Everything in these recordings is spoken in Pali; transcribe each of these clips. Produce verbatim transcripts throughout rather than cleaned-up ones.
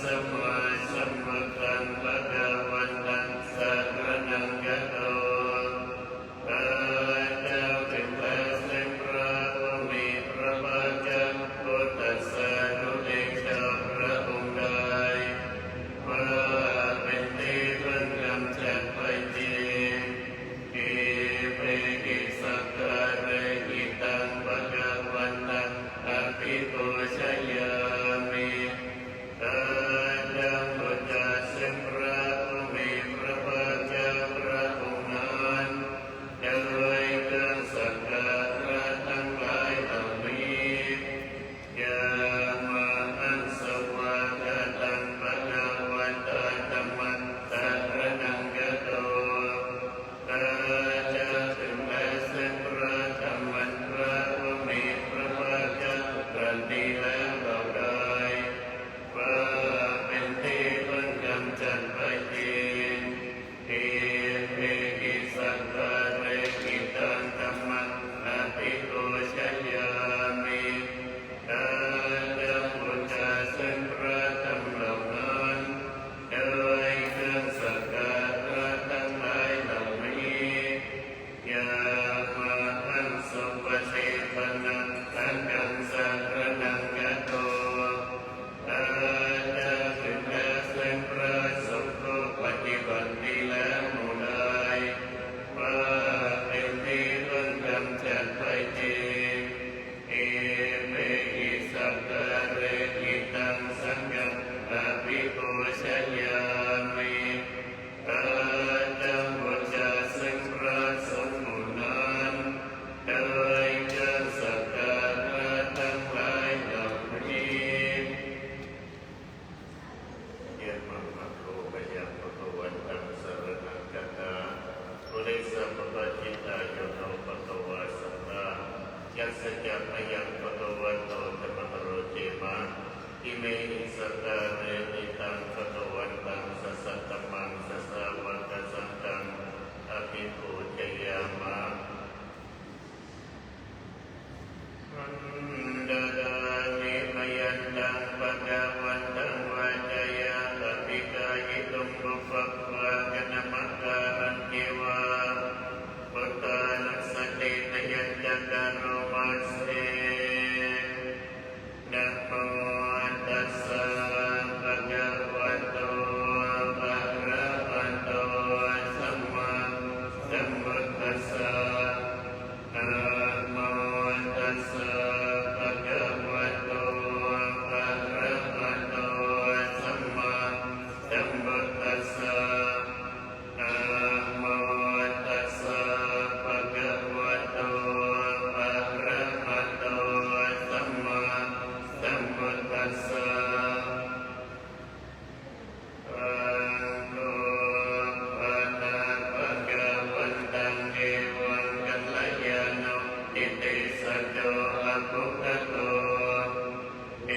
Sammāsambuddhaṃ bhagavantaṃ saraṇaṃ gato. ข้าเจ้าถึงแล้วซึ่งพระผู้มีพระภาคเจ้า พุทธัสสะ รู้เองชอบพระองค์ใด ว่าเป็นที่พึ่งกำจัดภัยจริง Imehi sakkārehi taṃ bhagavantaṃ abhipūjayāmi. ข้าเจ้าบูชาซึ่งพระผู้มีพระภาคเจ้าพระองค์นั้น ด้วยเครื่องสักการะทั้งหลายเหล่านี้ Yāmahaṃ svākkhātaṃ bhagavatā dhammaṃ saraṇaṃ gato. ข้าเจ้าถึงแล้วซึ่งพระธรรมอันพระผู้มีพระภาคเจ้าตรัสดีแล้วเหล่าใด ว่าเป็นที่พึ่งกำจัดภัยจริง Imehi sakkārehi taṃ dhammaṃ abhipūjayāmi. ข้าเจ้าบูชาซึ่งพระธรรมเหล่านั้น ด้วยเครื่องสักการะทั้งหลายเหล่านี้ Yāmahaṃ supaṭipannaṃ saṅghaṃ saraṇaṃ gato. ข้าเจ้าถึงแล้วซึ่งพระสงฆ์ผู้ปฏิบัติดีแล้วหมู่ใด ว่าเป็นที่พึ่งกำจัดภัยจริง Imehi sakkārehi taṃ saṅghaṃ abhipūjayāmi. ข้าเจ้าบูชาซึ่งพระสงฆ์หมู่นั้น ด้วยเครื่องสักการะทั้งหลายเหล่านี้ Yamhaṃ bhagavantaṃ saraṇaṃ gatāh, purisampapajitā yo no bhagavā sabbā yassacca mayaṃ bhagavato dhammatarocema. Imehi sakkārehi taṃ bhagavantaṃ sahadhammaṃ sasāvakasaṅghaṃ abhipūjayāma. Vandāmi mayantaṃ bhagavantaṃ vācāya abhigāyituṃ pubbatvā kanamakaraṇīva buddhānussatinayañca karoma se. Namo tassa bhagavato arahato sammāsambuddhassa. Namo tassa bhagavato arahato sammāsambuddhassa. Namo tassa bhagavato arahato sammāsambuddhassa. Bhagavā bhagavantaṃ evaṃ kalyāṇo kittisaddo abbhuggato.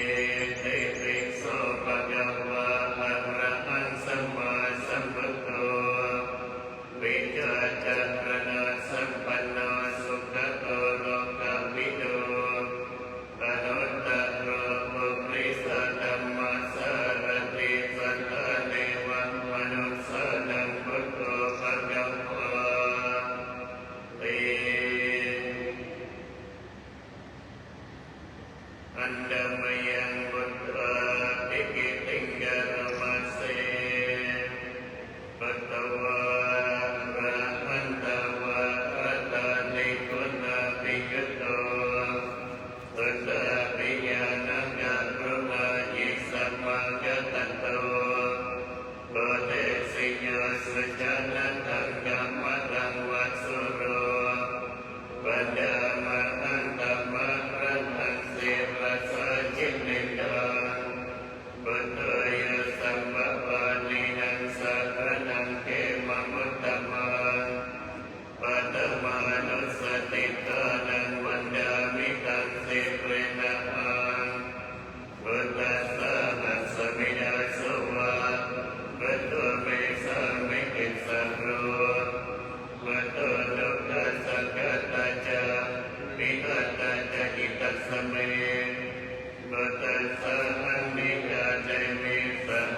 Itipi so bhagavā arahaṃ sammāsambuddho vijjācaraṇasampanno sugato lokavidū anuttaro purisadammasārathi satthā devamanussānaṃ buddho bhagavāti. Handa mayaṃ buddhābhigītiṃ karoma se. Buddho vārahantā vārāhīguṇābhiyutto suddhābhiñāṇakaruṇāhi samāgatatto bodhesi yo sujanataṃ kamalaṃ va sūro vandāmahaṃ tamaharaṃ sirasā jinendaṃ. Buddho yo sabbapāṇīnaṃ saraṇaṃ khemamuttamaṃ. Paṭhamānussatiṭṭhānaṃ vandāmi taṃ sirenahaṃ. Buddhassāhasmi dāso va buddho me sāmikissaro. Buddho dukkhassa ghātā ca vidhātā ca hitassa me. Buddhassāhaṃ niyyādemi saha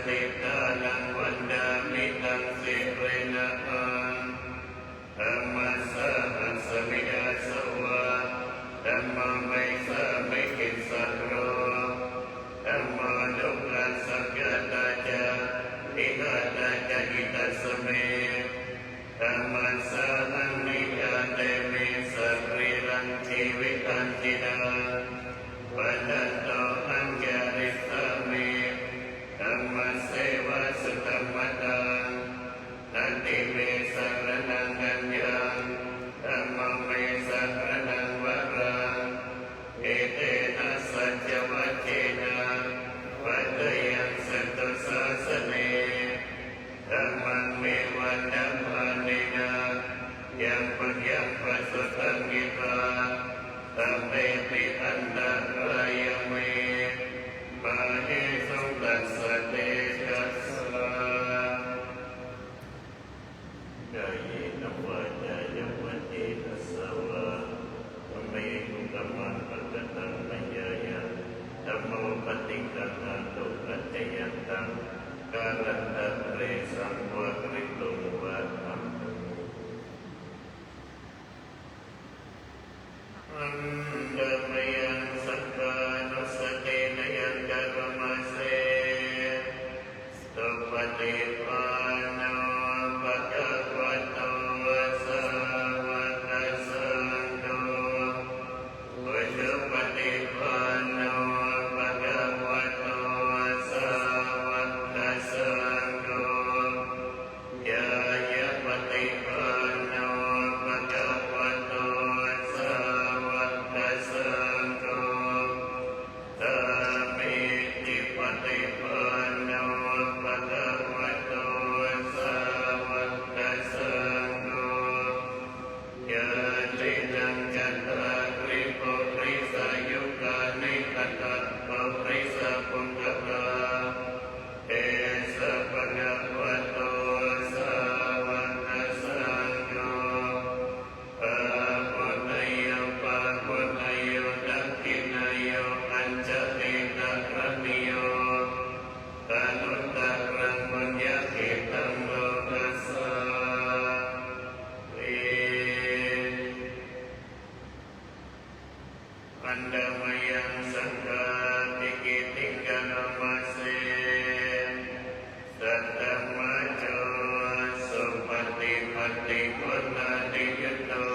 Pattidānaṃ vandāmi taṃ sirenahaṃ. Dhammasāhasmi dāsava, dhammo me sāmikissaro, dhammo dukkhassa ghātā ca, vidhātā ca hitassa me. Dhammasāhaṃ niyyādemi sarīrañjīvitañcidaṃ. Vandantohaṃ carissāmi dhammasseva sudhammataṃ. Natthi me saraṇaṃ aññaṃ, dhammo me saraṇaṃ varaṃ. Etena saccavajjena vaḍḍheyyaṃ satthu sāsane. Dhammaṃ me vandamānena yaṃ puññaṃ pasutaṃ idha, sabbepi antarāyā me māhesuṃ tassa tejasā. Kāyena vācāya va cetasā vā, dhamme kukammaṃ pakataṃ mayā yaṃ, dhammo paṭiggaṇhatu accayantaṃ, kālantare saṃvarituṃ va dhamme. Handa mayaṃ saṅghānussatinayaṃ karoma se. Supaṭipanno bhagavato sāvakasaṅgho, ujupaṭipanno bhagavato sāvakasaṅgho, ñāyapaṭipanno bhagavato sāvakasaṅgho, sāmīcipaṭipanno bhagavato sāvakasaṅgho, yadidaṃ cattāri purisayugāni aṭṭha purisapuggalā, esa bhagavato sāvakasaṅgho, āhuneyyo pāhuneyyo dakkhiṇeyyo añjalikaraṇīyo, anuttaraṃ puññakkhettaṃ lokassā ti. Handa mayaṃ saṅghābhigītiṃ karoma se. Saddhammajo supaṭipattiguṇādiyutto,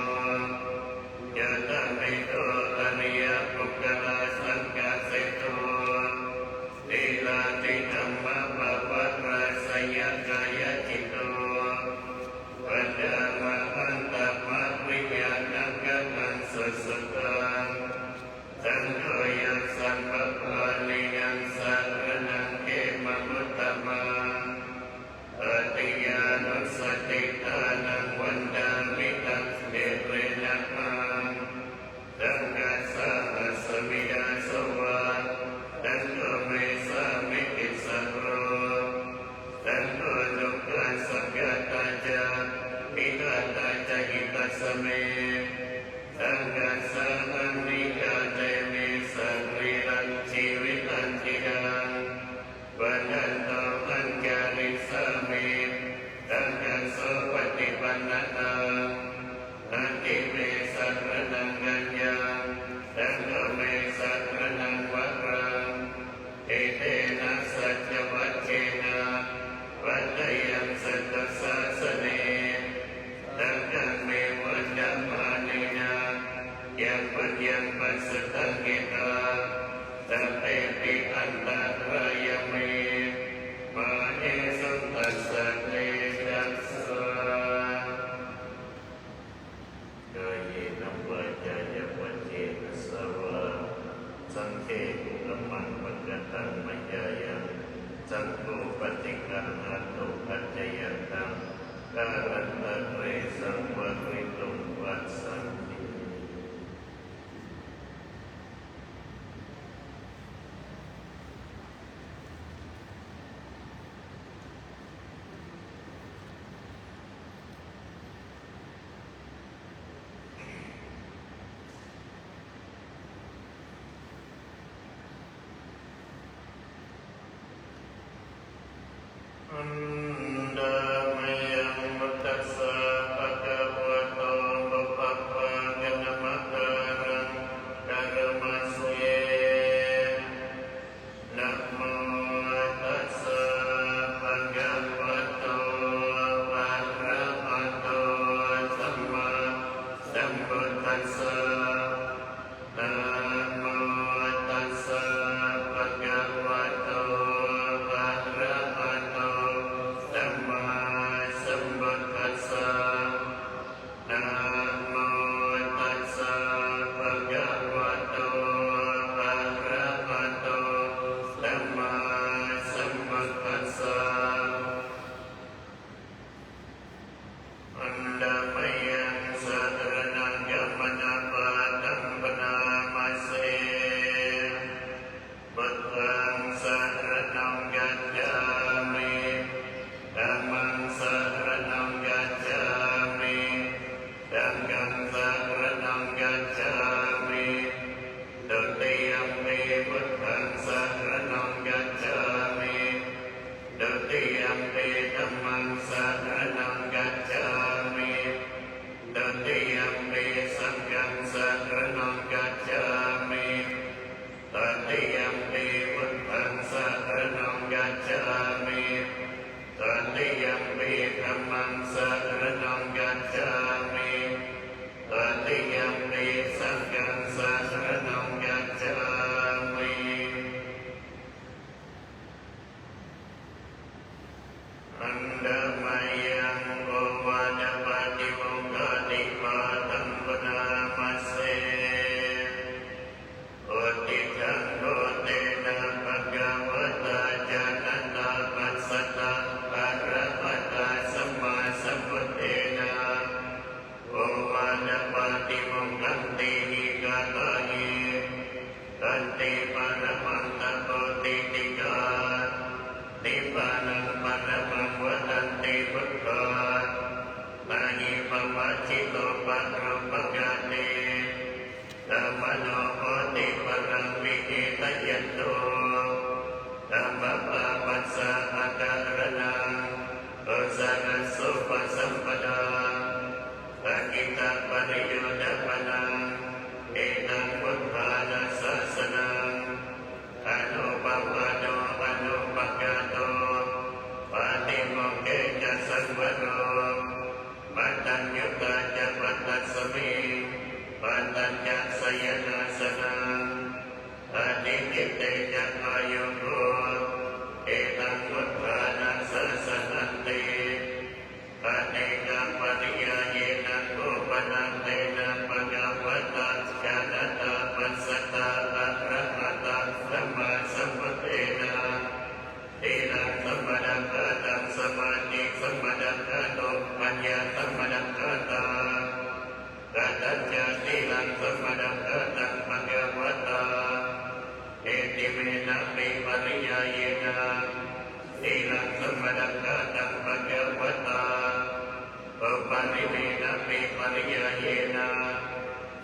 yoṭṭhabbidho ariyapuggalasaṅghaseṭṭho, sīlādidhammapavarāsayakāyacitto, vandāmahaṃ tamariyāna gahaṃ susuddhaṃ. Saṅgho yassaṃ pāṇīyaṃ saraṇaṃ khemamuttamaṃ. Tatiyānussatiṭṭhānaṃ vandāmi taṃ sirenahaṃ. Saṅghassāhasmi dāsava, saṅgho me sāmikissaro, saṅgho dukkhassa ghātā ca, vidhātā ca hitassa me. Saṅghassāhaṃ niyyādemi sarīrañjīvitañcidaṃ. Vandantohaṃ carissāmi saṅghassopaṭipannā. Natthi me saraṇaṃ aññaṃ, saṅgho me saraṇaṃ varaṃ. Etena saccavajjena vaḍḍheyyaṃ satthu sāsane. Saṅghaṃ me vandamānena yaṃ puññaṃ pasutaṃ idha, sabbepi antarāyā me māhesuṃ tassa tejasā. Kāyena vācāya va cetasā vā, saṅghe kukammaṃ pakataṃ mayā yaṃ, saṅgho paṭiggaṇhatu accayantaṃ, kālantare saṃvarituṃ va saṅghe. Tatiyampi dhammaṃ saraṇaṃ gacchāmi. Tatiyampi saṅghaṃ saraṇaṃ gacchāmi. Handa mayaṃ ovādapaṭimokkhaṭipāṭhaṃ bhaṇāma se. Utthitaṃ kho tena bhagavatā janatā passatā arahatā sammāsambuddhena ovādapaṭimokkhāṭihi gāthāhi. Khanti paramaṃ tapo titikā, nibbānaṃ paramaṃ vadanti buddhā. Na hi pavajjito parūpaghāte, samaṇo hoti paraṃ vihesayato. Sabbapāpassa akaraṇaṃ, kusalassa upasampadā, sukhitapariyodapanaṃ, etaṃ buddhāna sāsanaṃ. Anupavādo anupaghāto, pātimokkhe ca saṃvaro, mataññutā ca paṭhasmiṃ, padañca sayanāsanaṃ, adhiṭṭhite ca āyudo, etaṃ buddhāna sāsananti. Anekapariyāyena kho pana tena bhagavatā janatā passatā arahatā sammāsambuddhena sīlaṃ sammadakkhātaṃ, samādhi sammadakkhāto, paññā sammadakkhātā. Katañca sīlaṃ sammadakkhātaṃ bhagavatā itimenapi pariyāyena sīlaṃ sammadakkhātaṃ bhagavatā, uparimenapi pariyāyena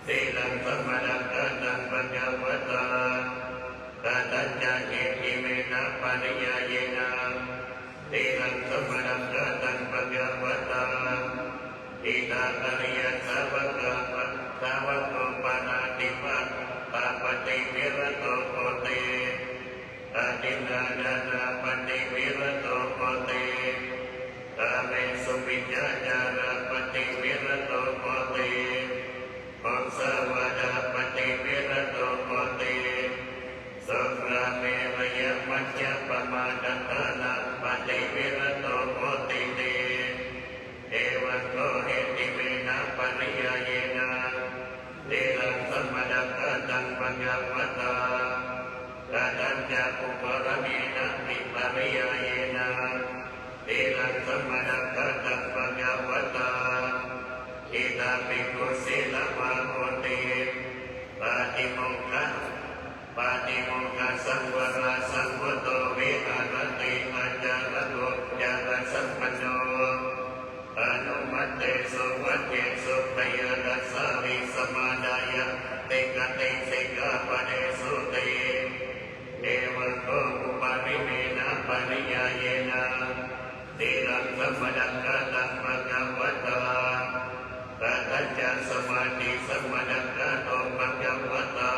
sīlaṃ sammadakkhātaṃ bhagavatā, katañca ittimena pariyāyena sīlaṃ sammadakkhātaṃ bhagavatā, idha ariyasāvakā, sāvako panātipatā paṭivirato hoti, adinnādānāpaṭivirato hoti, kāmesu micchācārāpaṭivirato hoti, musāvādā paṭivirato hoti, surāmerayamajjapamādaṭṭhānā paṭivirato hotiti. Evaṃ kho ittimena pariyāyena sīlaṃ sammadakkhātaṃ bhagavatā, katañca uparimenapi pariyāyena sīlaṃ sammadakkhātaṃ bhagavatā, idha bhikkhu sīlavā hoti, pātimokkha, pātimokkhasaṃvarāsambhūto viharati, ācārako ācārasampanno, anumattesu vajjesu bhayarajjasāvi samādāya ṭhikkhati sikkhāpadesūti. Evaṃ kho uparimena pariyāyena sīlaṃ sammadakkhātaṃ bhagavatā, katañca samādhi sammadakkhāto bhagavatā,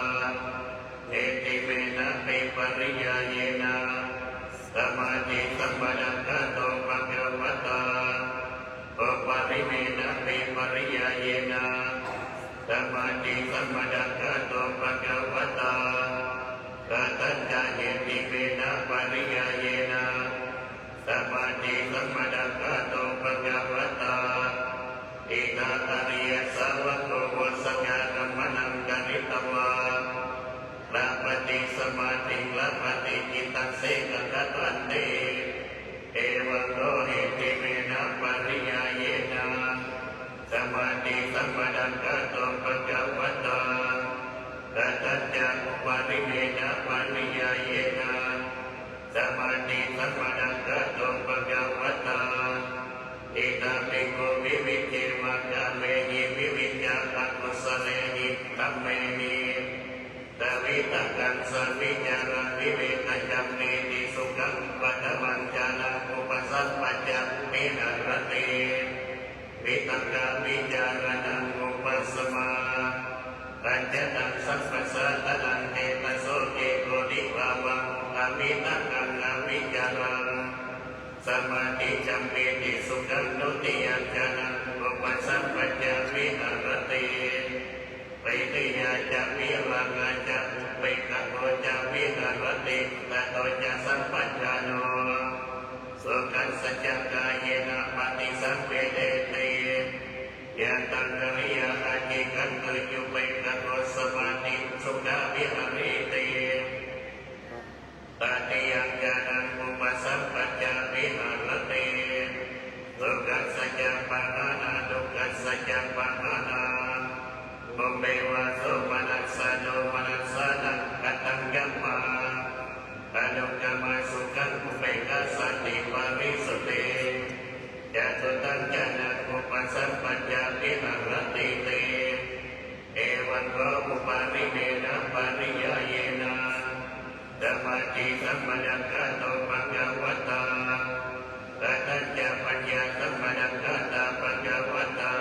ittimenapi pariyāyena samādhi sammadakkhāto bhagavatā, uparimenapi pariyāyena samādhi sammadakkhāto bhagavatā, katañca ittimena pariyāyena samādhi sammadakkhāto bhagavatā, idha ariyasāvako osatārammaṇaṃ karitvā labhati samādhiṃ labhati cittaṃ ekaggataṃ ti. Evaṃ kho ittimena pariyāyena samādhi sammadakkhāto bhagavatā, katañca uparimena pariyāyena samādhi sammadakkhāto bhagavatā, idha bhikkhu vivicceva kāmehi vivicceva akusalehi dhammehi, savitakkassa vicāraṃ vivedhayaṃ pītisukhaṃ paṭhaviñcaraṃ upasampajja viharati. Vitakkavicāraṇaṃ vūpasamo ajjhattaṃ sampajātaṃ cetasogītodibhāvaṃ avitakkaṃ avicāraṃ samādhi ca pīti sukhaṃ dutiyajjhanaṃ upasampajja viharati. Pītiyā ca virāgā ca upekkhako ca viharati tato ca sampajāno sukhassa ca kāyena paṭisampādeti. Yantā kariya ācikkhantuyupekkhako samādhi sukhā viharati. Tatiyaṃ jhanaṃ upasampajja viharati. Sukhassa ca pahānā dukkhassa ca pahānā. Pubbe vā somanassā domanassānaṃ kataṃ kamma. Anukamma sukhaṃ upekkhā sati parisuddhi. Catutthaṃ jhanaṃ upasampajja viharatīti. Evaṃ kho uparimena pariyāyena samādhi sammadakkhāto bhagavatā katañca paññā sammadakkhātā bhagavatā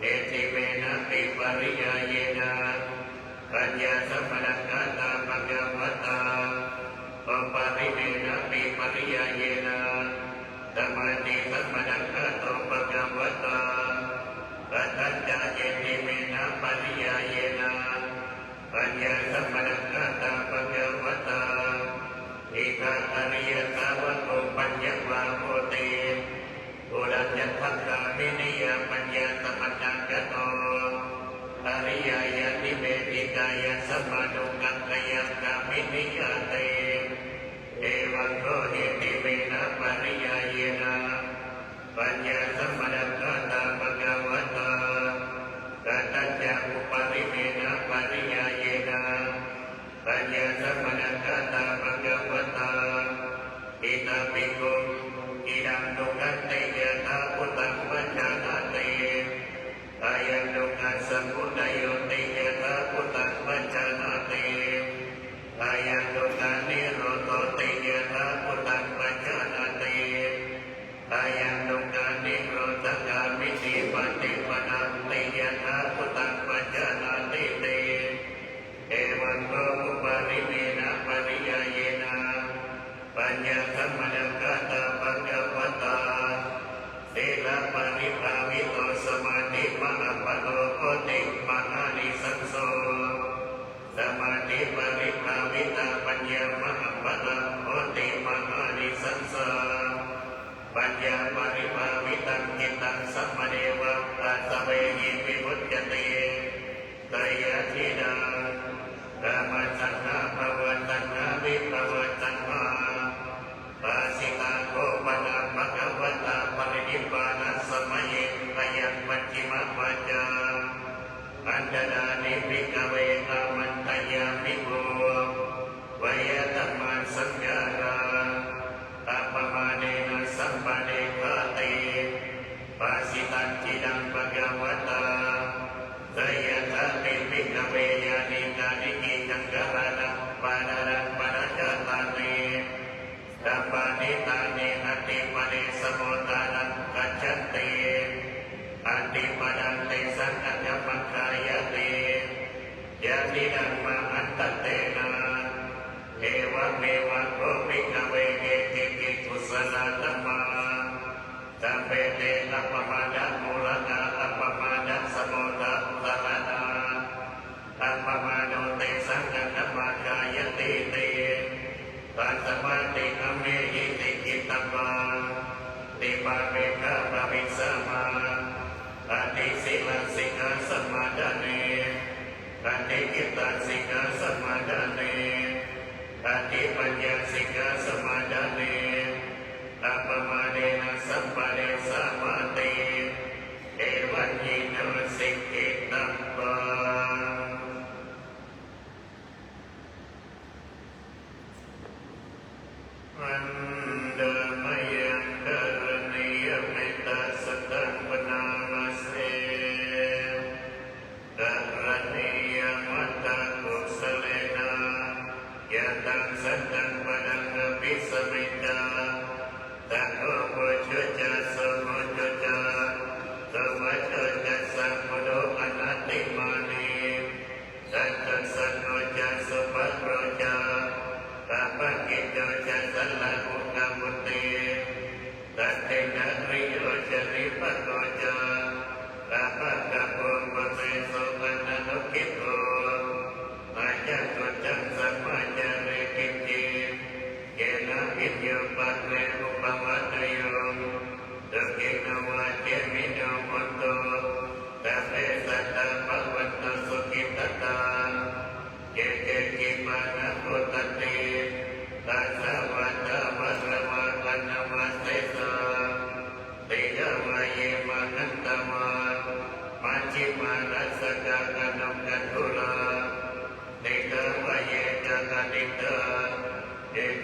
etthimena pi pariyāyena paññā sammadakkhātā bhagavatā uparimena pi pariyāyena samādhi sammadakkhāto bhagavatā katañca etthimena pariyāyena paññā sammadakkhātā bhagavatā idha ariyasāvako paññavā hoti. Puraññatthagāminiyā paññāsamaṇagato ariyāya niveditā yasmā dukkhakkhayaṃ gāminiyā ti. Evaṃ kho etthimena pariyāyena paññā sammadakkhātā bhagavatā katañca uparimena pariyāyena paññā sammadakkhātā bhagavatā idha bhikkhu idaṃ dukkhanti yathābhūtaṃ pajānāti. Ayaṃ dukkhasamudayo ti yathābhūtaṃ pajānāti. Ayaṃ dukkhanirodho ti yathābhūtaṃ pajānāti. Ayaṃ dukkhanirodhagāminī paṭipadā ti yathābhūtaṃ pajānātīti. Evaṃ kho uparimena pariyāyena paññā sammadakkhātā bhagavatā sīlaparibhāvito samādhimahapphalā hoti mahānisaṃso. Samādhiparibhāvitā paññā mahapphalā hoti mahānisaṃsā. Paññāparibhāvitaṃ cittaṃ samadeva āsavehi vimuccati. Seyyathīdaṃ: kāmataṇhā bhavataṇhā vibhavataṇhā bhāsitā kho pana bhagavatā parinibbānasamaye ayaṃ majjhimā vācā. Antarāni bhikkhave āmantayāmi kho veyadhammasaññārā appamādena sampādethāti. Bhāsitañcidaṃ bhagavatā: seyyathāpi bhikkhave yānīdāni kiccaṃ karānaṃ pahānaṃ paṇājaṭṭhāni sappāṇītāni atthi padesamuttaraṃ gacchanti. Atthi padaṃ tesaṃ aggappagāyati. Yadidaṃ mahantantena evameva kho bhikkhave keci kusalā dhammā sabbe te appamādamūlakā appamādasamudasaraṇā appamādo tesaṃ aggappagāyatīti. Tasmāti amhehi sikkhitabbaṃ timā pekkha bhavissāma. Atthi sīlasikkhāsamādāne, atthi cittasikkhāsamādāne, atthi paññāsikkhāsamādāne appamādena sampādessāmāti. Evaññino sikkhitabbaṃ. Handa mayaṃ karaṇīyamettasuttaṃ bhaṇāma se. Karaṇīyamatthakusalena, yataṃ santaṃ padaṃ abhisamecca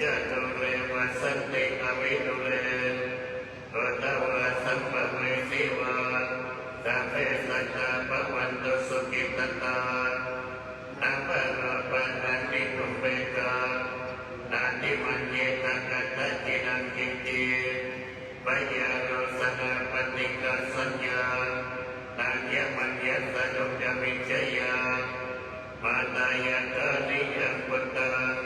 ca dūre vasanti avidūre, utvā sampavessī vā, sabbe sattā bhavantu sukhitattā. Na paro paraṃ nikubbetha, nātimaññetha katthaci naṃ kiñci, byārosanā paṭighasaññā, nāññamaññassa dukkhamiccheyya. Mātā yathā niyaṃ puttaṃ,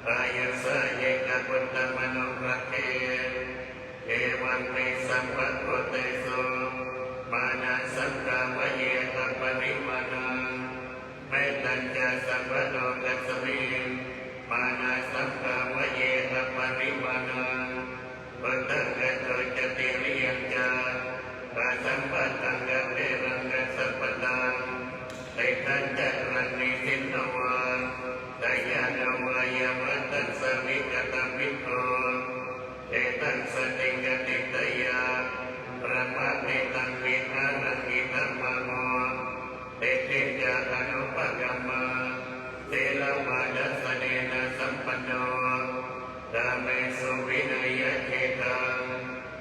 āyusā ekaputtamanurakkhe, evaṃ me sabbabhūtesu, mānasam bhāvaye aparimāṇaṃ. Mettañca sabbalokasmiṃ, mānasam bhāvaye aparimāṇaṃ. Uddhaṃ adho ca tiriyañca, asambādhaṃ averaṃ asapattaṃ. Tiṭṭhañcaraṃ nisinno vā, sayāno vā yāvatassa vigatamiddho, etaṃ satiṃ adhiṭṭheyya, brahmametaṃ vihāraṃ idhamāhu. Diṭṭhiñca anupagamma, sīlavā dassanena sampanno, kāmesu vineyya gedhaṃ,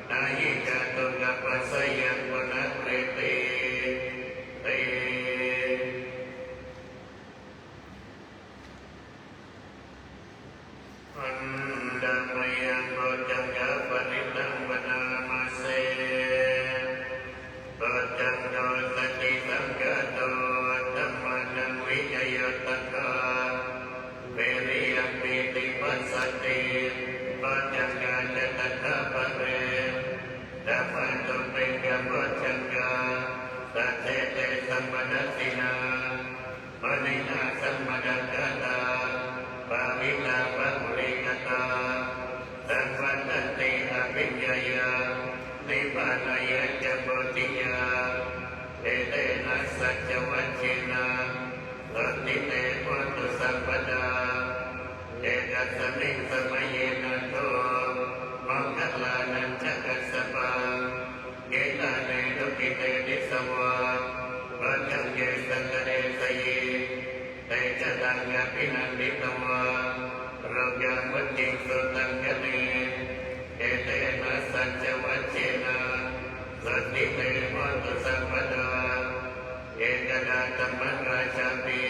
na hi jātu gabbhaseyyaṃ punaretīti. Handa mayaṃ bojjhaṅgaparittānaṃ bhaṇāma se. Bojjhaṅgo satisaṅkhāto dhammānaṃ vicayo tathā, viriyampīti passaddhi bojjhaṅgā ca tathāpare, dhammātuppekkhā bojjhaṅgā sattete sabbadassinā, muninā sammadakkhātā bhāvitā bahulīkatā, saṃvattanti abhiññāya nibbānāya ca bodhiyā. Etena saccavajjena sotthi te hotu sabbadā. Ekasmiṃ samaye nātho moggallānañca kassapaṃ, gilāne dukkhite disvā bojjhaṅge satta desayi. Te ca taṃ abhinanditvā rogā mucciṃsu taṅkhaṇe. Etena saccavajjena sotthi te hotu sabbadā. Ekadā dhammarājāpi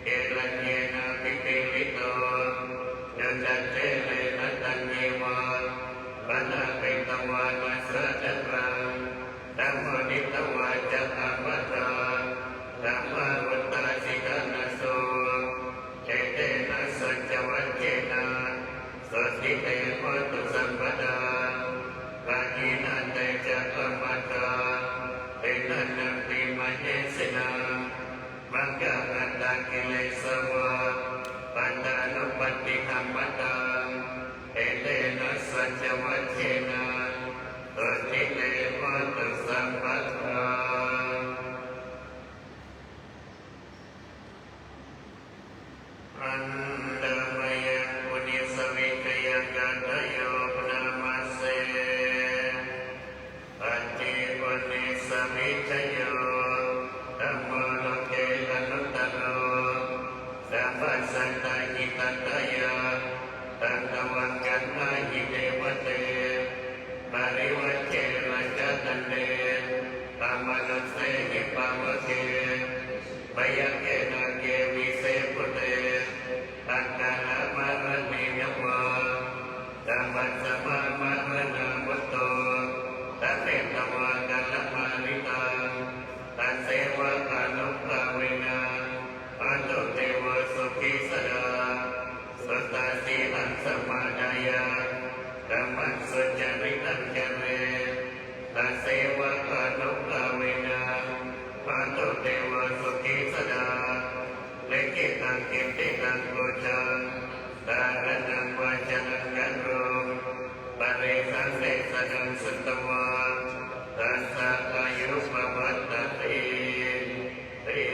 gelaññenābhipīḷito, cundattherena taññeva bhaṇāpetvāna sādaraṃ, sammoditvā ca ābādhā tamhā vuṭṭhāsi ṭhānaso. Etena saccavajjena sotthi te hotu sabbadā. Pahīnā te ca ābādhā tiṇṇannampi mahesinaṃ, maggāhatakilesā va pattānuppattidhammataṃ. Etena saccavajjena sotthi te hotu sabbadā. Handa mayaṃ puññassa vijayaṃ gāthāyo bhaṇāma se. Atthi puññassa vijayo dhammo loke anuttaro, sabbasattahitatthāya taṃ tvaṃ gaṇhāhi devate. Parivajje rājadaṇḍe amanussehi pāvake, byagghe nāge vise bhūte akālamaraṇena vā, sabbasamā maraṇā mutto tapetvā kalamāritaṃ. Tasseva ānubhāvena hotu devo sukhī sadā. Suddhasīlaṃ samādāya dhammaṃ sucaritaṃ care, tasseva ānubhāvena hotu devo sukhī sadā. Likkhitaṃ cintitaṃ pūjaṃ dhāraṇaṃ vācanaṃ gātho, paresaṃ desanaṃ sutvā tassa āyu pavaḍḍhatīti.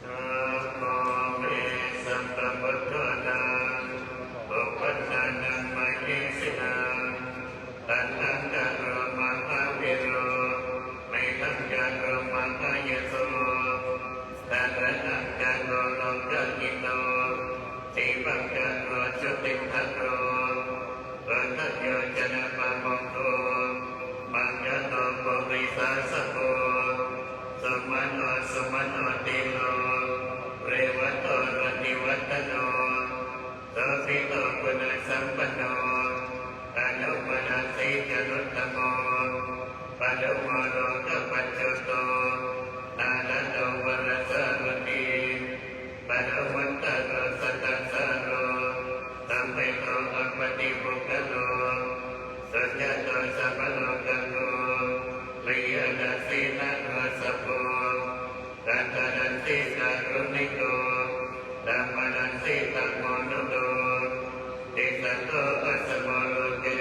Namo me sabbabuddhānaṃ uppannānaṃ mahesinaṃ, taṇhaṅkaro mahāvīro, medhaṅkaro mahāyaso, Tilo Revato Rativaḍḍhano Sobhito Guṇasampanno Anupajjhāyī Januttamo Padumo Lokapajjoto Nārado Varasārathī Padumuttaro Satasāro Sammito Appaṭipuggalo Sujāto Sabbalokaggo Piyadassī Narāsabho Katadassī Kāruṇiko Dhammadassi Tamonudo Disado Asamo Loke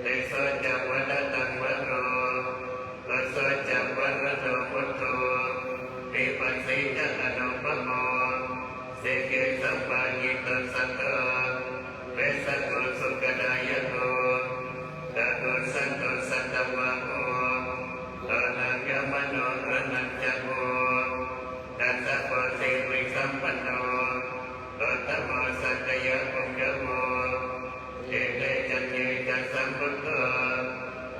Diso Ca Vadataṃ Varo Kuso Ca Varado Buddho Vipassī Ca Anupamo Sikhī Sabbahito Satthā Vessabhū Sukhadāyako Kakusandho Satavaho Koṇāgamano Raṇañjaho Kassapo Sirisampanno Uttamo Sakyapuṅgavo Ete Caññe Ca Sambuddhā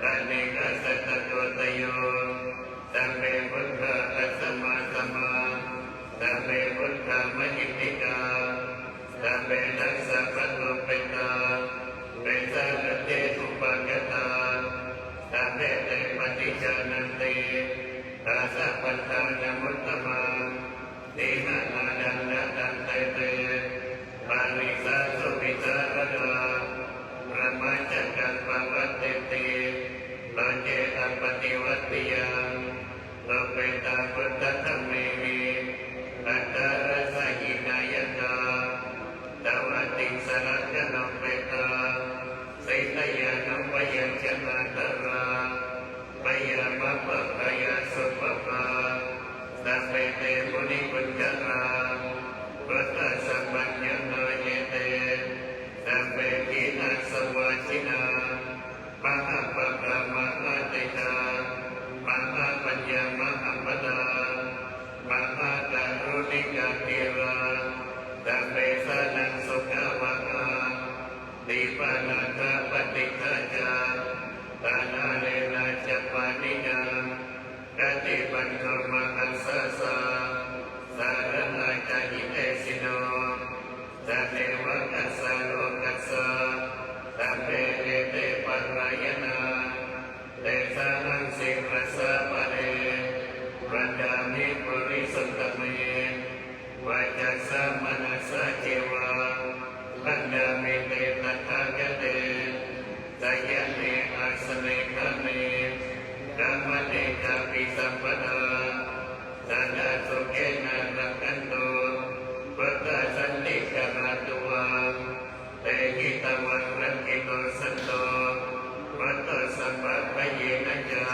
Anekesatthottayo Sabbe Buddhā Asammāsamā Sabbe Buddhā Mahiddhikā Sabbe Dasavatthupetā Vesālude Upakkatā Sabbe Te Paṭijānanti Dasapatthānamuttamaṃ Sīhanādaṃ Nadanti Te Parisāsu Visāradā Brahmacakkaṃ Pavattiṃ Te Loke Appaṭivattiyaṃ Upetā Buddhadhammehi Attarassa Hinayakā Tavattiṃsarā Gaṇupetā Sīhayanupayañjanādhārā Bhayappabbhayasupabbā Sabbe Te Munikuñjarā Buddhasamaññanā Ete Sabbe Khīṇasavāsinā Mahāpabbā Mahātejā Mahāpaññā Mahābala Mahākāruṇikā Therā Sabbesānaṃ Sukhāvahā Dīpānāthā Paṭiṭṭhā ca Ṭhānārena ca Pāṇinā Khattimanto Mahāsāsā Sāradā ca Hitesino Sadevakassa Lokassa Sabbe Ete Parāyanā Tesāhaṃ Sirasā Pare Vandāmi Purisuttame Vacasā Manasā Ceva Vandāmi Te Tathāgate Sayane Āsane Ṭhāne Gamane Cāpi Sabbadā Sadā Sukhena Rakkhantu Buddhā Santikarā Tuvaṃ Tehi Tvā Rakkhito Santo Buddho Sabbabhayena ca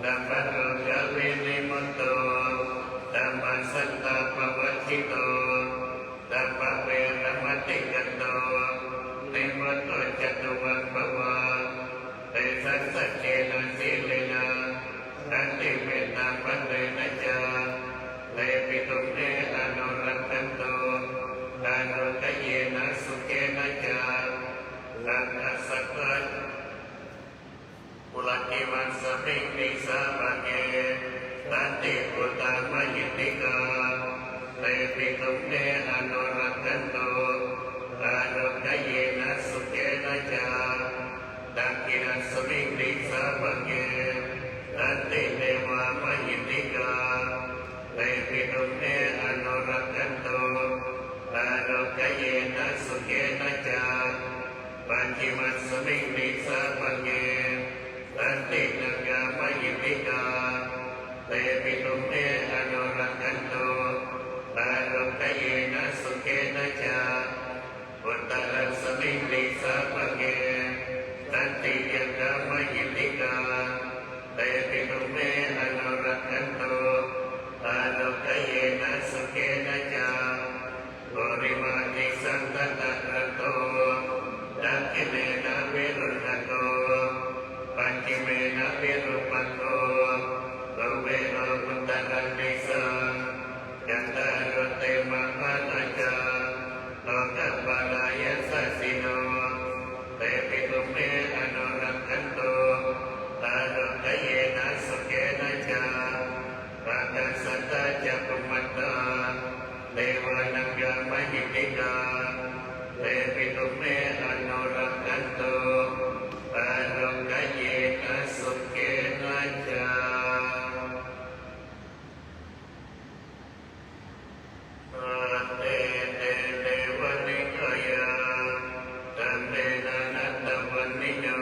Sabbarogavinimutto Sabbasantāpavajjito Sabbaveramatikkanto Nivutto ca Tuvaṃ Bhava Tesaṃ Saccena Sīlena Khantimettābhadrena ca Lepi Tumhe Anurakkhantu Ārogyena Sukhena ca Sadā Sadā Puratthimāsmiṃ Disābhāge Santi Buddhā Mahiddhikā Tepi Tumhe Anurakkhantu Ārogyena Sukhena ca Dakkhiṇāsmiṃ Disābhāge Santi Devā Mahiddhikā Tepi Tumhe Anurakkhantu Ārogyena Sukhena ca Pacchimāsmiṃ Disābhāge Santi Nāgā Mahiddhikā Tepi Tumhe Anurakkhantu Ārogyena Sukhena ca Uttarāsmiṃ Disābhāge Santi Yakkhā Mahiddhikā Tepi Tumhe Anurakkhantu Ārogyena Sukhena ca Purimaṃ Disaṃ Dhataraṭṭho Dakkhiṇena Virūḷhako Pacchimena Virūpakkho Kuvero Uttaraṃ Disaṃ Cattāro Te Mahārājā Lokapālā Yasassino Tepi Tumhe Anurakkhantu Ārogyena Sukhena ca Ākāsaṭṭhā mattā devānaṃ mahittikā, tepi tumhe anurakkhantu, ārogyena sukhena ca. Te te devanikāyā sabbe nānattavaṇṇino,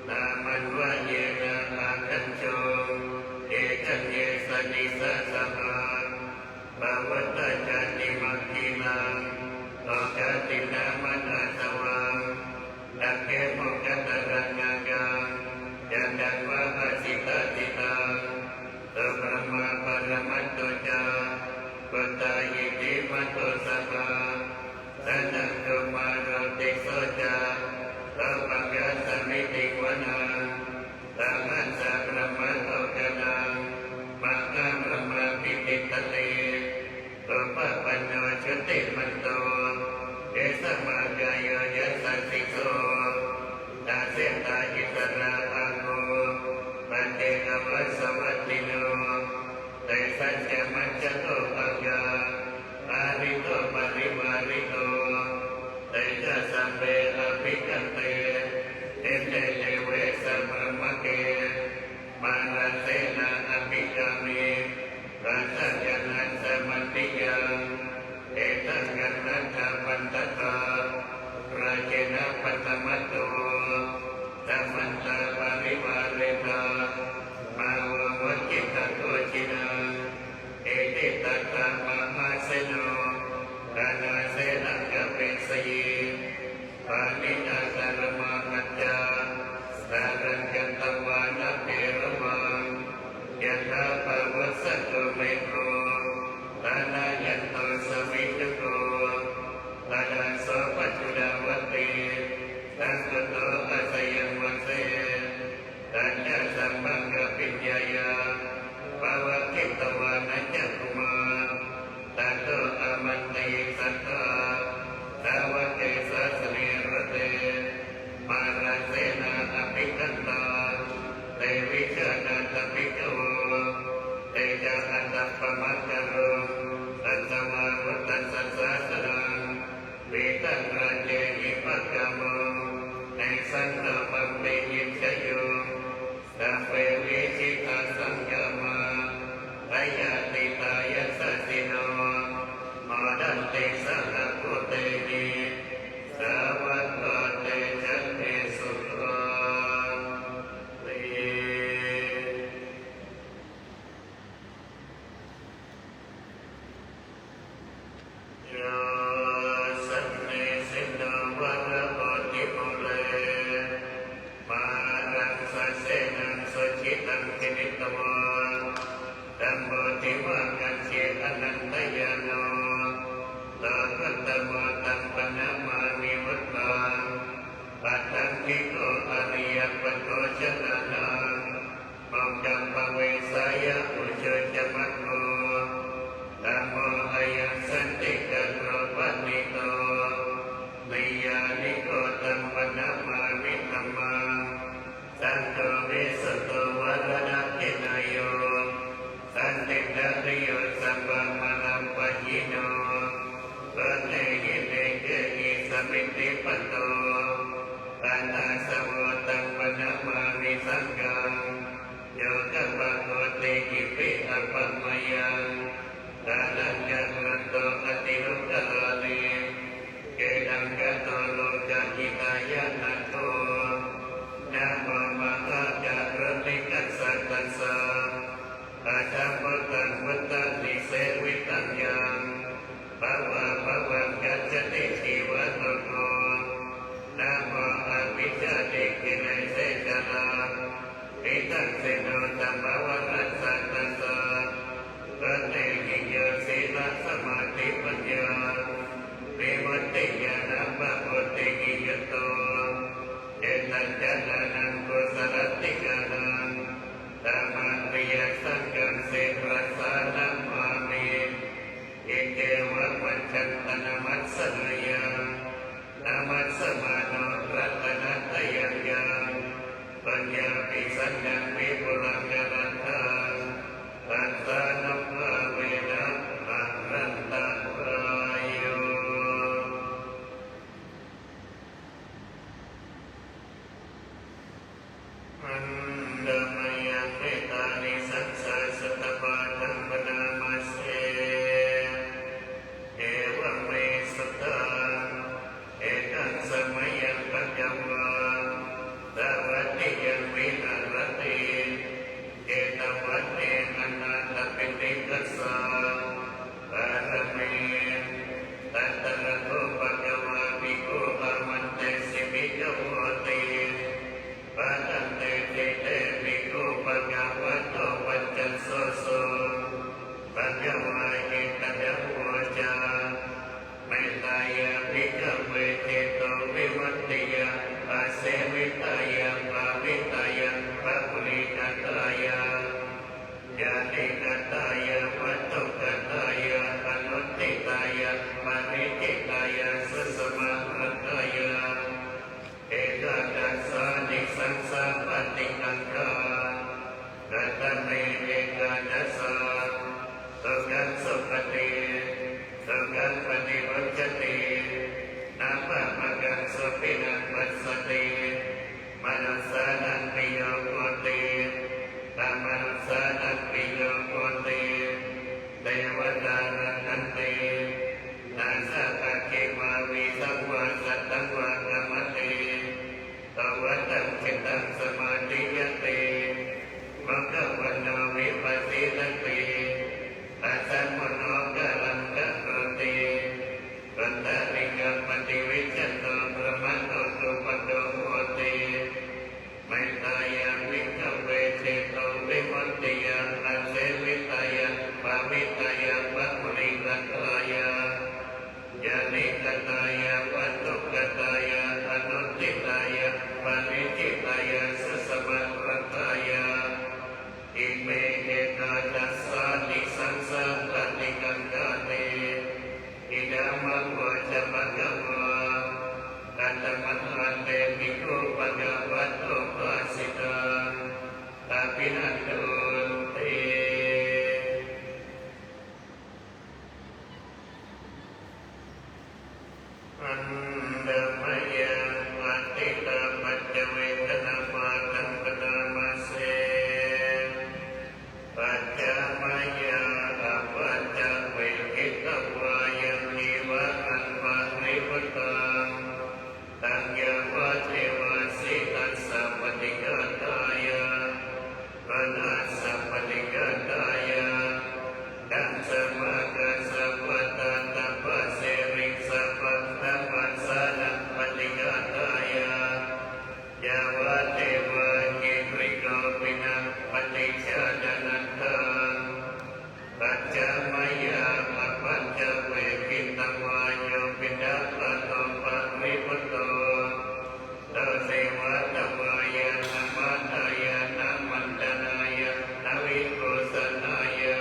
nāmanvayena āgañchuṃ, ye caññe sadisā saha. Pavutthajātimakkhilaṃ, oghatiṇṇamanāsavaṃ, dakkhemoghataraṃ nāgaṃ, candaṃva asitātitaṃ. Subrahmā paramatto ca, puttā iddhimato saha, sanaṅkumāro tisso ca, pabhāgasmiṃ vanaṃ. Sahassabrahmalokānaṃ, mahābrahmābhitiṭṭhati, upapanno jutimanto, bhismākāyo yasassi so. Dasettha issarā āguṃ, paccekavasavattino, tesañca majjhato āga, hārito parivārito. Te ca sabbe abhikkante, sinde deve sabrahmake, mārasenā abhikkāmi, passa kaṇhassa mandiyaṃ. Etha gaṇhatha bandhatha, rāgena bandhamatthu vo, samantā parivāretha, mā vo muñcittha koci naṃ. Iti tattha mahāseno, kaṇhasenaṃ apesayi, pāṇinā talamāhacca, saraṃ katvāna bheravaṃ. Yathā pāvussako megho, thanayanto savijjuko, tadā so paccudāvatti, saṅkuddho asayaṃvase. Tañca sabbaṃ abhiññāya, vavakkhitvāna cakkhumā, tato āmantayi satthā, sāvake sāsane rate. Mārasenā abhikkantā, te vijānātha bhikkhavo, te ca ātappamakaruṃ, katvā bhūtassa sāsanaṃ. Vitaṃ raññehi pakkāmuṃ, nesaṃ lobhamti iñjayuṃ. Sabbe vijitasaṅgāmā, bhayātītā yasassino, modanti saha bhūtehi, sāvakā te janesutāti. Yo sannīsinno varabodhimūle, māraṃ sasenaṃ sojhitaṃ jinitvā, sambodhiṃ āgañchuṃ anantañāṇo, lokuttamo taṃ paṇamāmi buddhaṃ. Paṭhaṅgiko ariyapatho janānaṃ, mokkhappavesāya ujū ca maggo, dhammo ayaṃ santikaro paṇīto, niyyāniko taṃ paṇamāmi dhammaṃ. Saṅgho visuddho varadakkhiṇeyyo, santindriyo sabbamalappahīno, guṇehi nekehi samiddhipatto, atthāsavo taṃ paṇamāmi saṅghaṃ. Yo kappakotīhi apamayaṃ, kālañcaranto atiruḷhāni, khīṇaṃ kato lokahitāya nātho, namo mahākāruṇikassa tassa, ajaṃ buddhaṃ buddhāni sevitaṃ yaṃ, bhavābhavaṃ gacchati cīvatokho, namo abhijātigiresejalā, pitaṃsino taṃ pavanassa tassa, guṇehi yo sīlasamādhipaññā, vimutti ñāṇappaṇidhi yutto, cittañca dānaṃ kusalatthikāraṃ, tamariyaṃ saṅghaṃ sirasā namāmi. Iccevamanantanamassāya, namassāmāno ratanattayaṃ yaṃ, puññābhisandaṃ vipulākāradhāṃ, dassanubhāvena Citāya susamāraddhāya ekādasānisaṃsā paṭiggaṇhā. Katame ekādasā? Sukhaṃ supati, sukhaṃ paṭibujjhati, na pāpakaṃ supinaṃ passati, manussānaṃ piyo hoti, amanussānaṃ piyo hoti, devatā rakkhanti, nāssa pakkhi vā visaṃ vā satthaṃ vā kamati, tuvaṭaṃ cittaṃ samādhiyati, mukhavaṇṇo vippasīdati, asammūḷho kālaṃ karoti, puttariṃ appaṭivijjhanto brahmano sugutto hoti. Mettāya bhikkhave cetovimuttiyā ājevitāya pāvitāya bahulīkatāya yānīkatāya vatthukatāya anuṭṭhitāya paṇḍitāya susamāraddhāya. Ime ekādasānisaṃsā paṭiggaṇhāti. Idamavoca bhagavā. Katamattha te bhikkhū bhagavato bhāsitaṃ abhinandunti? Handa mayaṃ atītapaccavekkhaṇapāṭhaṃ bhaṇāma se. Pacca mayā apaccavekkhitvā yaṃ nivāraṃ paribhuttaṃ, taṃ yāvadeva sītassa paṭighātāya, uṇhassa paṭighātāya, ḍaṃsamakasavātātapasiriṃsapaṃ dhammassānaṃ paṭighātāya, yāvadeva hirikopinapaṭicchādanatthaṃ, pacca mayā apaccavekkhitvā yo piṇḍapāto paribhutto, taṃsevatvāya na mātāya na mandanāya na vibhūsanāya,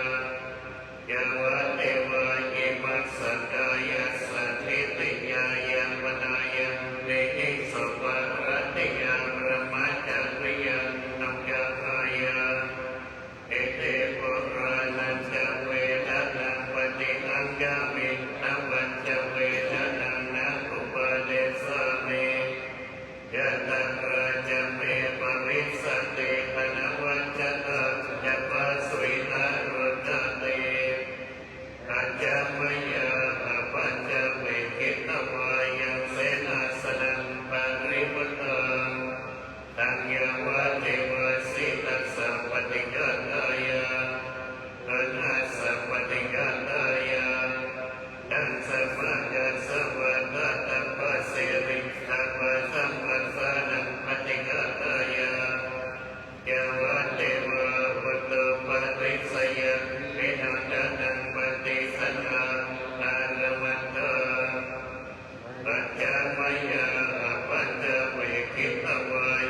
yāvadeva imassa kāyassa ṭhitiyā yāpanāya vihiṃsūparatiyā brahmacariyānuggahāya. Ete purāṇañca vedanaṃ paṭihaṅkhāmi navañca vedanaṃ na uppādessāmi, yathāladdha me bhavissati anavajjatā ca phāsuvihāro cāti. Pacca mayā apaccavekkhitvā yaṃ senāsanaṃ paribhuttaṃ, taṃ yāvadeva sītassa paṭighātāya, uṇhassa paṭighātāya, ḍaṃsamakasavātātapasiriṃsapaṃ dhammassānaṃ paṭighātāya, yāvadeva utuparissayavinodanaṃ paṭisallānāramatthaṃ. Pacca mayā apaccavekkhitvā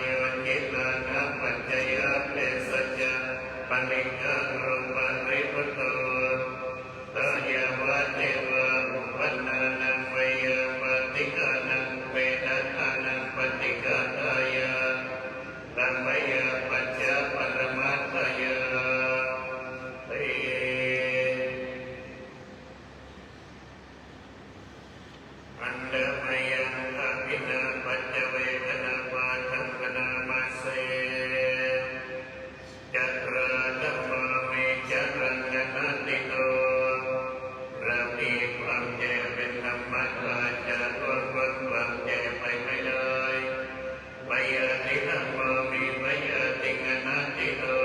yo cilānapaccayabhesajjaparikkhā roparibhutto, so yāvadeva uppannānaṃ veyyābādhikānaṃ petānaṃ paṭighātāya, sampayāpacca paramatthayaṃ. Handa mayaṃ dākkhina paccavekkhaṇapāṭhaṃ bhaṇāma se. Cakrāsnapā me caraṃ anatīto, ระพี้ความแก่เป็นธรรมดา จะล่วงพ้นความแก่ไปไม่ได้ Byādhinapā me byādhiṃ anatīto,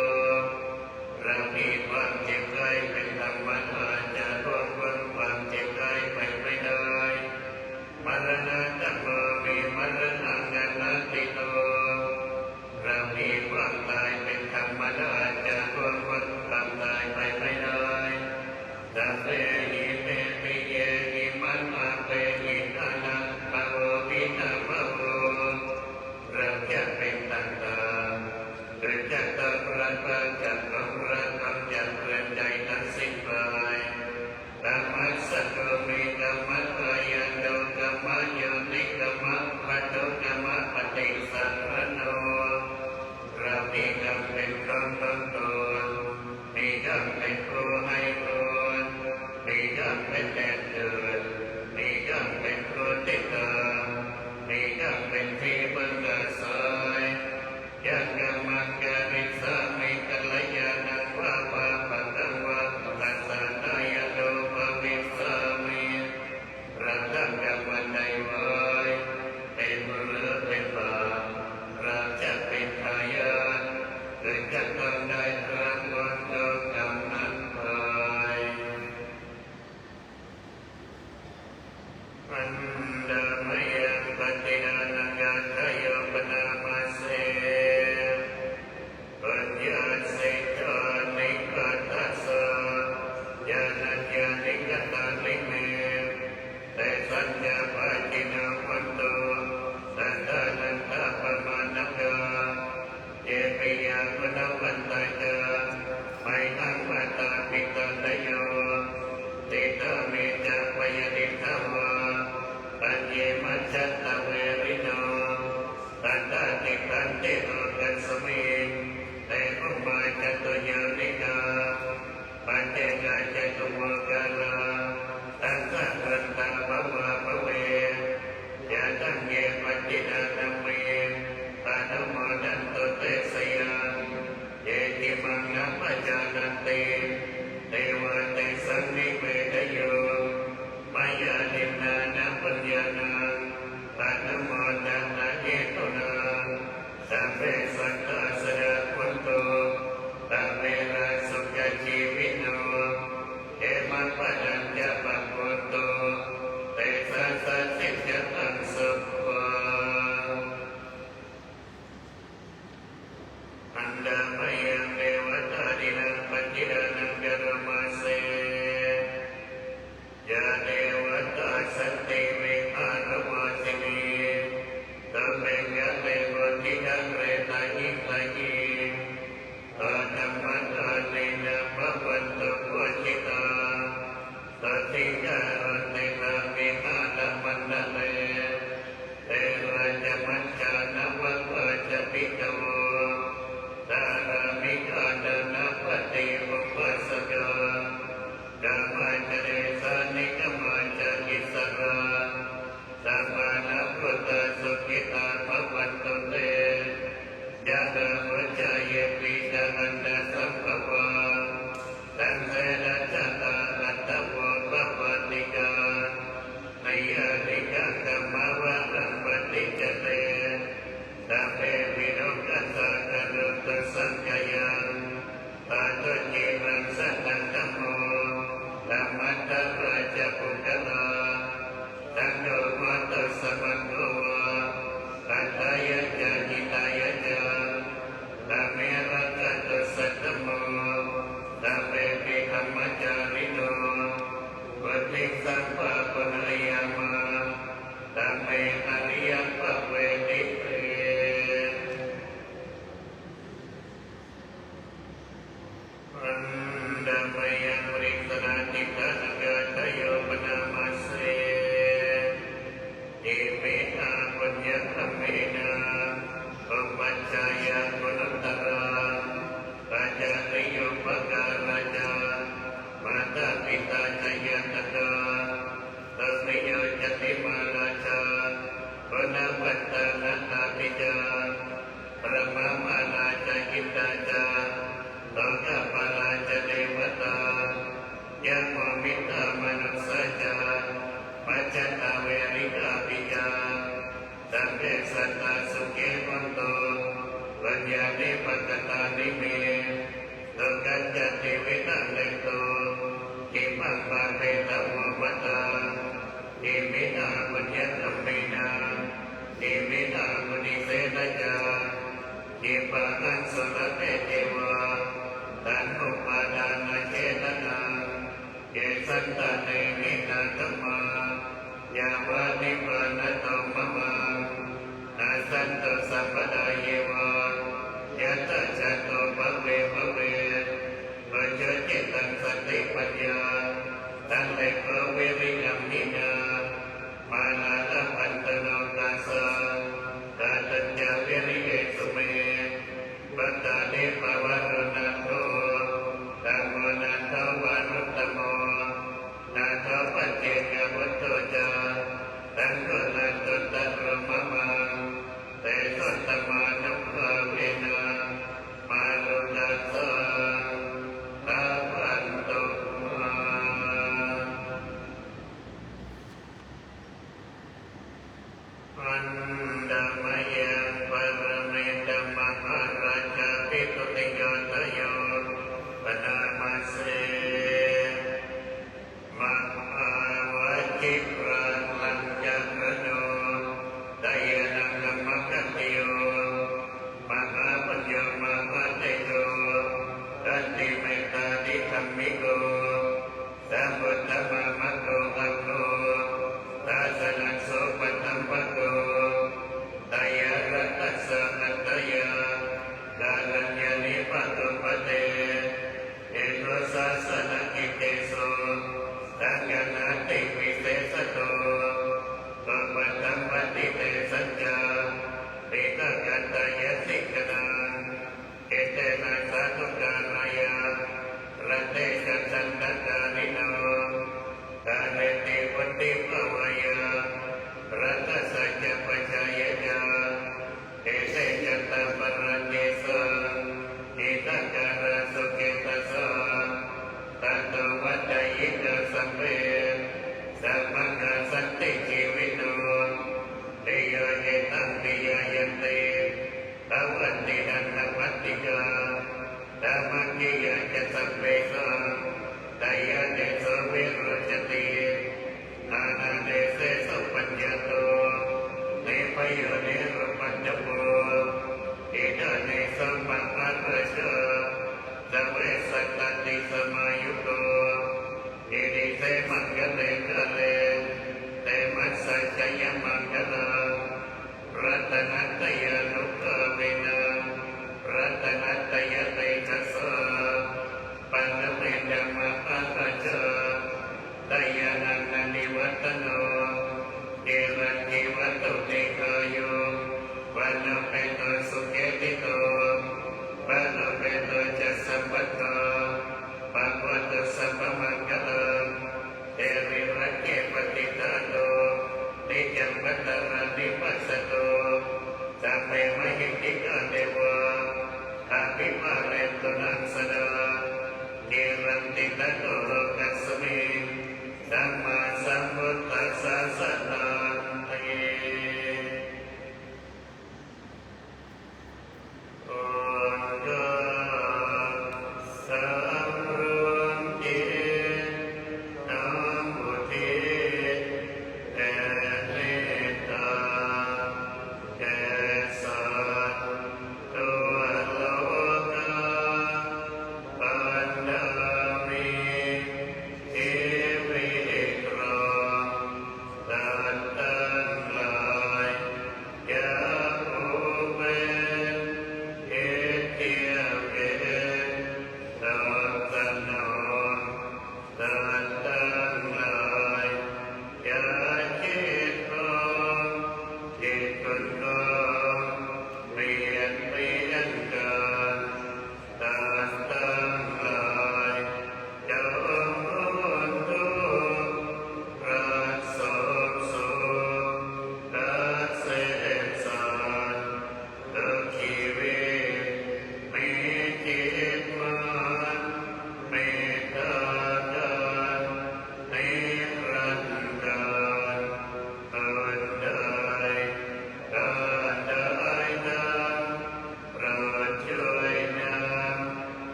ระพี้ความเจ็บไข้เป็นธรรมดา จะล่วงพ้นความเจ็บไข้ไปไม่ได้ Maraṇasnapā me maraṃ Handa mayaṃ paṭiggaṇhaṃ, atha yo bhaṇāma se. Puññassi jānikathassa, jānāni jānikatāni me, tesañca pāṇino hontu, saddānatthappamaṇakā. Ye piyā guṇavantā ca, mayhaṃ mātāpitādayo, ṭhitā me ca payirithāvā, aññe majjhattā verino, sadā tiṭṭhanti lokasmiṃ, te bhummā catuyaṇikā, paṭigā catuvokārā, dasābandhā bhavā bhave. Yadaññe paṭiggaṇhāmi, anumodantu te sayaṃ. Ye cimaṃ na pajānanti, te vā tesaṃ nivedayo. Mayā dinnāna puññānaṃ, anumodanahetunā, sabbe sattā sukhitā hontu, averā sukhajīvino. Khemappadañca pakkotu, tesaṃ sacchikaṃ sukhaṃ. Handa mayaṃ devatānaṃ paṭiggaṇhaṃ karoma se. Yā devatā santi vihāravāsinī, pubbe ghare bodhighare tahiṃ tahiṃ, tā dhammadānena bhavantu pūjitā, sotthiṃ karontedha vihāramaṇḍale. Therā ca majjhā navakā ca bhikkhavo, sārāmikā dānapatī upāsakā, gāmā ca desā nigamā ca issarā, sappāṇabhūtā sukhitā bhavantu te. Yā dvā puccayepi ca aṇḍasambhavā, saṃsedajātā athavopapātikā, niyyānikaṃ dhammavaraṃ paṭicca te, sabbepi lokassa karontu saṅkhayaṃ. Ṭhātu ciraṃ sataṃ dhammo, dhammaddharā ca puggalā, saṅgho hotu samaggo va, atthāya ca hitāya ca. Dhamme rakkhatu saddhammo, sabbepi dhammacārino, vuḍḍhiṃ sampāpuṇeyyāma, dhamme ariyappavedite. Handa mayaṃ paṭiggaṇhāma, atha yo bhaṇāma se. Iminā puññakammena, upajjhāyā guṇuttarā, ācariyūpakārā ca, mātā pitā ca ñātakā, suriyo candimā rājā, guṇavantā narāpi ca, brahmamārā ca indā ca, lokapālā ca devatā, yamo mittā manussā ca, majjhattā verikāpi ca. Sabbe sattā sukhī hontu, puññāni pakatāni me, sukhañca tividhaṃ dentu, khippaṃ pāpetha vomataṃ. Iminā puññakammena, iminā munisenā ca, khippāhaṃ sulabhe ceva, taṇhupādānachedanaṃ. Ye santāne hinā dhammā, yāva nibbānato mamaṃ, nassantu sabbadā yeva, yattha jāto bhave bhave. Ujucittaṃ satipaññā, sallekho viriyamhinā, mārā labhantu nokāsaṃ, kātuñca viriyesu me. Vuttā te pavaruṇā guṇā, dhammo nātho varuttamo, nātho paccekabuddho ca, saṅgho nāthottaro mamaṃ. Tesottamānubhāvena, mārokāsaṃ labhantu mā. Handa mayaṃ parametaṃ mahārājāpi dutiyādhayo, bhaṇāma se. Mahāvajiraṃ bhavāya, ratassa ca pajāya ca, ete ca tapparaṃ tesaṃ, hitakaraṃ sukhitasaṃ. Tato vaḍḍhāyikā sabbe, samaggā santi jīvino, piyā etaṃ piyāyanti, bhavanti atthapattikā. Dhammakkhiyyā ca sabbesaṃ, tayā teso virūḷhati, ānandesesu paññato, nibbāyo nirupaddabo. Idāni sabbamārā ca, savesatanti samāyukā, iti te maṅgale kāle, te massa jayamaṅgalaṃ. Ratanattayānubhāvena, ratanattayatejasā, paṇṇāma hendamārā ca, tayānaṃ nandivaḍḍhano, kilañci vatu dīghāyu, vaṇṇaṃ peto sukhitito, balāpetto ca sabbadha, bhavatu sabbamaṅgalaṃ. Sīlaṃ rakkhe patiṭṭhāto, niccaṃ vuḍḍhārāme passato, sabbe mahiddhikā devā, abhivādentu naṃ sadā. Kilaṃ titano lokasmiṃ, sammāsambuddhassa sāsanā,